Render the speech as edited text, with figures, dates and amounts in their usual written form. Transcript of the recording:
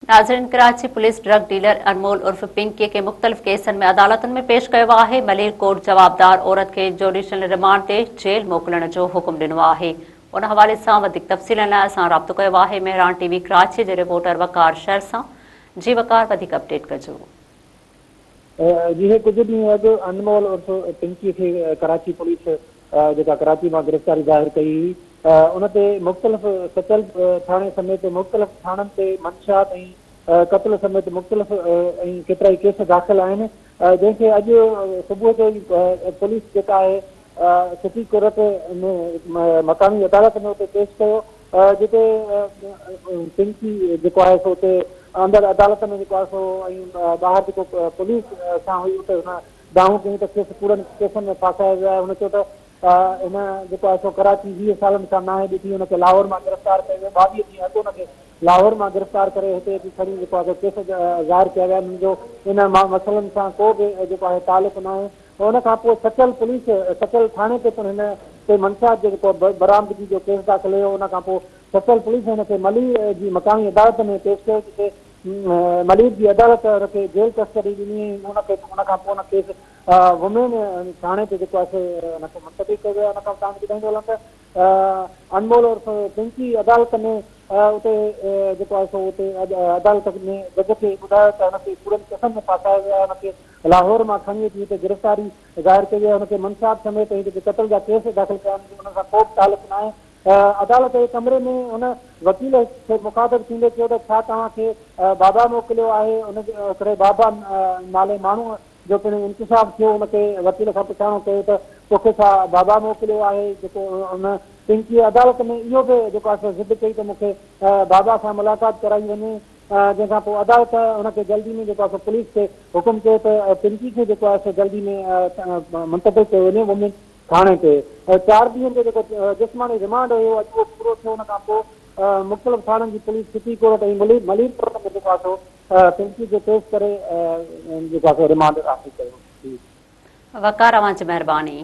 ناظرين Karachi police drug dealer انمول عرف پنڪي کي مختلف ڪيسن ۾ عدالتن ۾ پيش ڪيو آهي، ملير ڪورٽ جوابدار عورت کي جوڊيشل رمانڊ تي جيل موڪلڻ جو حڪم ڏنو آهي. ان حوالي سان وڌيڪ تفصيلن لاء اسان رابطو ڪيو آهي مهراڻ ٽي وي ڪراچي جي رپورٽر وقار شر سان جي وقار وڌيڪ اپڊيٽ ڪجو. جي هي ڪجهه ڏينهن اڳ انمول عرف پنڪي کي ڪراچي پوليس جيڪا ڪراچي مان گرفتاري ظاهر ڪئي هئي ان تي مختلف سچل ٿاڻي سميت مختلف ٿاڻن تي منشيات ۽ قتل سميت مختلف ۽ ڪيترائي ڪيس داخل آهن جنهن کي اڄ صبح جو ئي پوليس جيڪا آهي سٽي ڪورٽ ۾ مقامي عدالت ۾ اتي پيش ڪيو جتي پنڪي جيڪو آهي سو اتي اندر عدالت ۾ جيڪو آهي سو ۽ ٻاهر جيڪو پوليس سان هئي اتي هن دانهون ڪيون ته کيس ڪوڙن ڪيسن ۾ ڦاسايو ويو آهي. هن چيو ته هن جيڪو آهي سو ڪراچي 20 سالن کان ناهي ڏٺي، هن کي لاهور مان گرفتار ڪيو ويو، 22 ڏينهن اڳ هن کي لاهور مان گرفتار ڪري هتي اچي کڻي جيڪو آهي سو ڪيس ظاهر ڪيا ويا آهن، هن جو ان مسئلن سان ڪو به جيڪو آهي تعلق ناهي. ان کان پوء سچل پوليس سچل ٿاڻي تي پڻ هن تي منشيات جي جيڪو برآمدگي جو ڪيس داخل هيو، ان کان پوء سچل پوليس هن کي ملير جي مقامي عدالت ۾ پيش ڪيو، جتي ملير جي عدالت هن کي جيل ڪسٽڊي ڏني ۽ ان کي ان کان پوء ان ڪيس وومين ٿاڻي تي جيڪو آهي سو ان کي منتقل ڪيو ويو آهي. ان کان توهان کي ٻڌائيندو هلان ته انمول عرف پنڪي عدالت ۾ اتي جيڪو آهي سو اتي عدالت ۾ جج کي ٻڌايو ته هن کي ڪوڙن ڪيسن ۾ ڦاسايو ويو آهي، هن کي لاهور مان کڻي اچي هتي گرفتاري ظاهر ڪئي وئي آهي، هن کي منشيات سميت ۽ جيڪي قتل جا ڪيس داخل ڪيا آهن ان سان ڪو به تعلق ناهي. عدالت جي ڪمري ۾ هن وڪيل کي مخاطب ٿيندي چيو ته ڇا توهان کي بابا موڪليو آهي؟ ان هڪڙي بابا نالي ماڻهوء جو پڻ انڪشاف ٿيو. ان کي وڪيل کان پڇاڻو ڪيو ته توکي ڇا بابا موڪليو آهي؟ جيڪو ان پنڪيء عدالت ۾ اهو به جيڪو آهي سو ضد ڪئي ته مون کي بابا سان ملاقات ڪرائي وڃي. جنهن کان پوء عدالت ان کي جلدي ۾ جيڪو آهي سو پوليس کي حڪم ڪيو ته پنڪي کي جيڪو آهي سو جلدي ۾ منتقل ڪيو وڃي. وومين ٿاڻي تي چار ڏينهن جو جيڪو جسماني رمانڊ هيو اڄ اهو پورو ٿيو ان کان پوء مختلف ٿاڻن جي police city court ۽ Malir Malir court ۾ جيڪو آهي سو پنڪي کي پيش ڪري جيڪو آهي سو رمانڊ حاصل ڪيو. وقار اوهان جي مهرباني.